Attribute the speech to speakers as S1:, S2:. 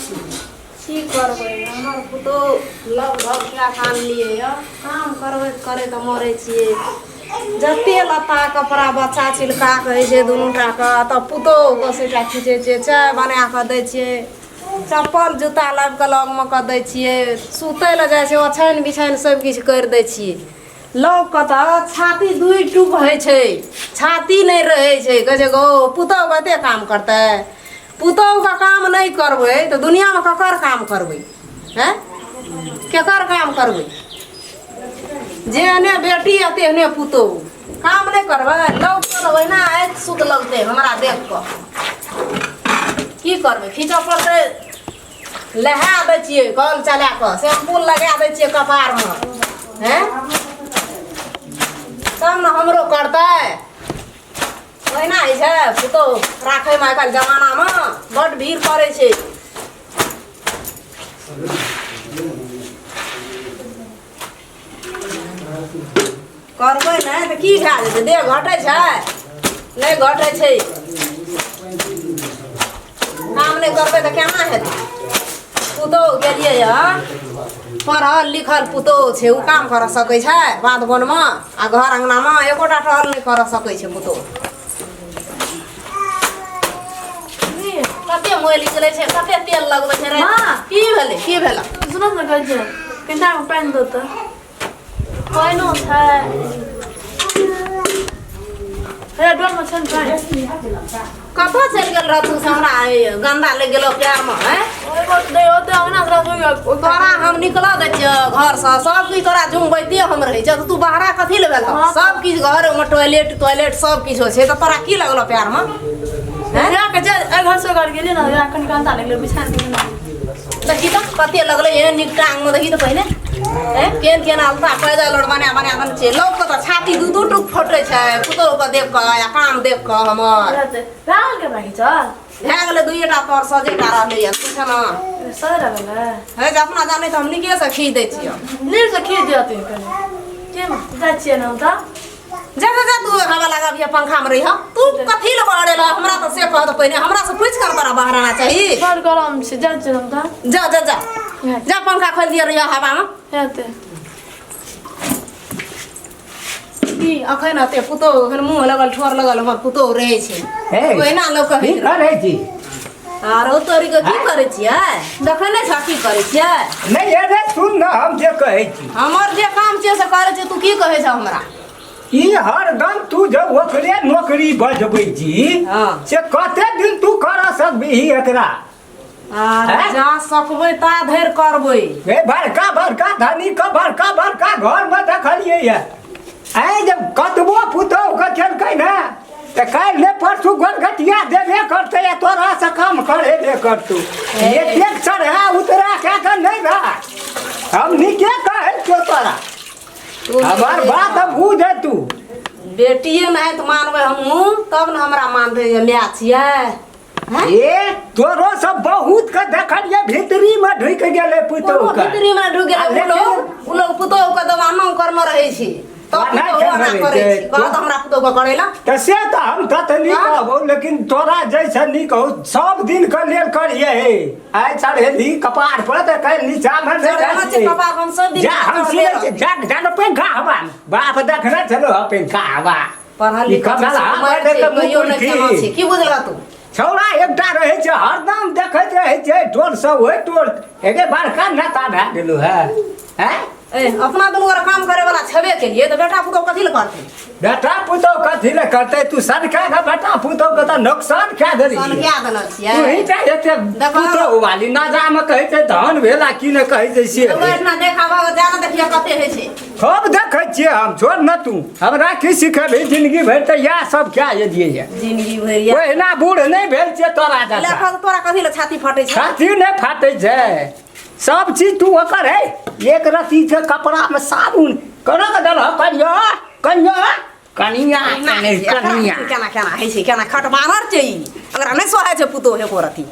S1: की करबै हमर पुतोहु लग भग कए कऽ आनलियै यऽ काम करबैत करैत मरै छियै जते लत्ता कपड़ा बच्चा छिलकाके होइ छै दुनू टाके तऽ पुतोहुके सेटा खीचै छियै चाय बना कऽ दै छियै चप्पल जूता लाबि कऽ लगमे कऽ दै छियै सुतै लए जाइ छै ओछाइन बिछाइन सब किछु करि दै छियै लोकके तऽ छाती दुइ टूक होइ छै छाती नहि रहै छै कहै छै गो पुतोहु कते काम करतै पुतोहुके काम नहि करबै तऽ दुनिआँमे ककर काम करबै आँय केकर काम करबै जेहने बेटी आ तेहने पुतोहु काम नहि करबै लोकके तऽ ओहिना आँखि सुत लगतै हमरा देख कऽ की करबै खींचऽ पड़तै लहा दै छियै कल चला कऽ शैम्पूल लगा दै छियै कपारमे हैं तब ने हमरो करतै ओहिना होइ छै पुतोहु राखैमे आइकाल्हि जमानामे बड्ड भीड़ पड़ै छै करबै नहि तऽ की भए जेतै देह घटै छै नहि घटै छै काम नहि करबै तऽ केना हेतै पुतोहु गेलियै हँ पढ़ल लिखल पुतोहु छै ओ काम करऽ सकै छै बाध बनमे आ घर अङ्गनामे एकोटा टहल नहि करऽ सकै छै पुतोहु कते मोइल निकलै छै कते तेल लगबै छै रे
S2: माँ।
S1: की भेलै की भेलै
S2: सुनऽ ने कहै छै कनिटा पानि दो तऽ पानिओ छै हे डोलमे छै ने पानि
S1: कतऽ चलि गेल रहतू से हमरा ई गन्दा लागि गेलो प्यारमे हैं
S2: ओहि बात नहि ओते अंगना से रहबै
S1: तोरा हम निकलऽ दै छियौ घरसँ सब किछु तोरा जुमबैते हम रहै छियौ तऽ तू बहरा कथी लए भेल
S2: हँ।
S1: सब किछु घरमे टॉयलेट टॉयलेट सब किछु होइ छै तऽ तोरा की लगलो प्यारमे हैं
S2: के जे एहि घर से घर गेलियै ने वएह कनि गन्दा लगलै बिछान
S1: देखी तऽ कते लगलै एहन नीक टांगमे देखी तऽ पहिने हैं केहन केहन अलता पैदल आओर बना बना देने छै लोकके तऽ छाती दू दू टूक फटै छै पुतोहुके देख कऽ या काम देख कऽ हमर
S2: भए गेल बाकी चल
S1: भए गेलै दुइएटा तर सजेटा रहलैए पूछ ने
S2: सही लगलै
S1: हे जे अपना जानै तऽ हम नीकेसँ खींच दै छियै
S2: नीरसँ खींच दिअ तू कनि के जाइ छियै ने हम तऽ
S1: जा जा जा तू हवा लगाबिहे पंखामे रहिह तू कथी लए बहरेलह हमरा तऽ से कह तऽ पहिने हमरा से पूछि कऽ ने तोरा बहराना चाही
S2: बड़ गरम छै जाइ छियै हम तऽ
S1: जा जा जा जा पंखा खोलि दिअ रहिह हवामे
S2: हेतै
S1: की अखन अते पुतोहु अखन मुँह लगल ठोर लगल हमर पुतोहु रहै छै
S3: हे,
S1: ओहिना लोक
S3: की
S1: कहैत रहै।
S3: करै छी
S1: आरो तोरी के की करै छियै देखै नहि छह की करै छियै
S3: नहि अरे सुन ने हम जे कहै छी
S1: हमर जे काम छियै से करै छियै तू की कहै छह हमरा
S3: ई हरदम तू जब ओकरे नौकरी बजबै छी
S1: हाँ।
S3: से कते दिन तू कर सकबिही एकरा
S1: आर
S3: हैं?
S1: जा सकबै ता धरि करबै
S3: ए बड़का बड़का धनी के बड़का बड़का घर में देखलियै ये आइ जब कतबो पुतोहु के केलकै ने तऽ काल्हि ने परसू गोलगटिया देबे करतै आ तोरा से काम करेबे करतौ एतेक चढ़ा उतरा कए कऽ नहि रह हम नीके कहै छियौ तोरा
S1: तू
S3: हमर बात बुझ तू
S1: बेटिए नहि तऽ मानबै हमहूँ तब ने हमरा मानतै जे माय छियै हैं?
S3: ए तोरो सब बहुत के देखलिए भीतरी में ढुक गेलै पुतोहु
S1: कोनो
S3: के
S1: भीतरी में ढुक गेलै
S3: आ
S1: उ
S3: लेकिन-
S1: लोग उ लोग पुतोहु के दबानो करने रहै छै तब
S3: नहि
S1: पुतोहु एना
S3: करने
S1: करै
S3: रहै
S1: छै
S3: छै।
S1: कहत हमरा पुतोहु के करै ला
S3: तऽ से तऽ हम तऽ तऽ नीक
S1: हाँ।
S3: कहबौ लेकिन तोरा जैसे नीक हो सब दिन के लेल करिए हे आइ चढ़ेली कपार पर तऽ काल्हि नीचा में नहि
S1: चढ़ेना
S3: जाइ
S1: छै
S3: छियै।
S1: कपार हम सब दिन
S3: जा हम
S1: चढ़ले
S3: सुनै
S1: रहबै।
S3: छियै जा जा ने पंखा हवा बाप देखने छलो हँ पंखा हवा
S1: पढ़ल
S3: ई
S1: लिखल
S3: कमला
S1: छै,
S3: हवा
S1: कुमारि
S3: देख
S1: छै,
S3: कऽ
S1: कहियो नहि
S3: मुकुल
S1: केना
S3: की।
S1: छै की बुझलह तू
S3: छौड़ा एकटा रहै छै हरदम देखैत रहै छै टोल से ओहि टोल एगे बड़का नेता भए गेलौ है हैं
S1: ए अपना दुनू गोरा काम करे वाला छेबे केलिए तऽ बेटा पुतोह कथी लए करतै
S3: बेटा पुतोह कथी लए करतै तू सनका के बेटा पुतोह के तऽ नुकसान कए देलही
S1: सनका देने छियै
S3: तू ही टा एते
S1: देखो।
S3: पुतोह वाली ना जामे कहै छै धन भेला की ने कहै छै से
S1: ओहि ठिना देखा भऽ जा ने देखिए कते होइ छै
S3: खूब देखै छियै हम छोड़ न तू हमरा की सिखेबही जिंदगी भरि तऽ इएह सब कए एलियै ये
S1: जिंदगी भरि या
S3: ओहिना बूढ़ नहि भेल छियै तोरा जकाँ
S1: लेखक तोरा कथी लए छाती फटै छै
S3: छाती नहि फाटै छै सब चीज तू ओकर है एक रत्ती के कपड़ा में साबुन कोना के देलह कनिया कनिया कनिया
S1: केना
S3: कनिया
S1: केना केना होइ छै केना खटबानर छै ई एकरा नहि सोहाय छै पुतोह एको रत्ती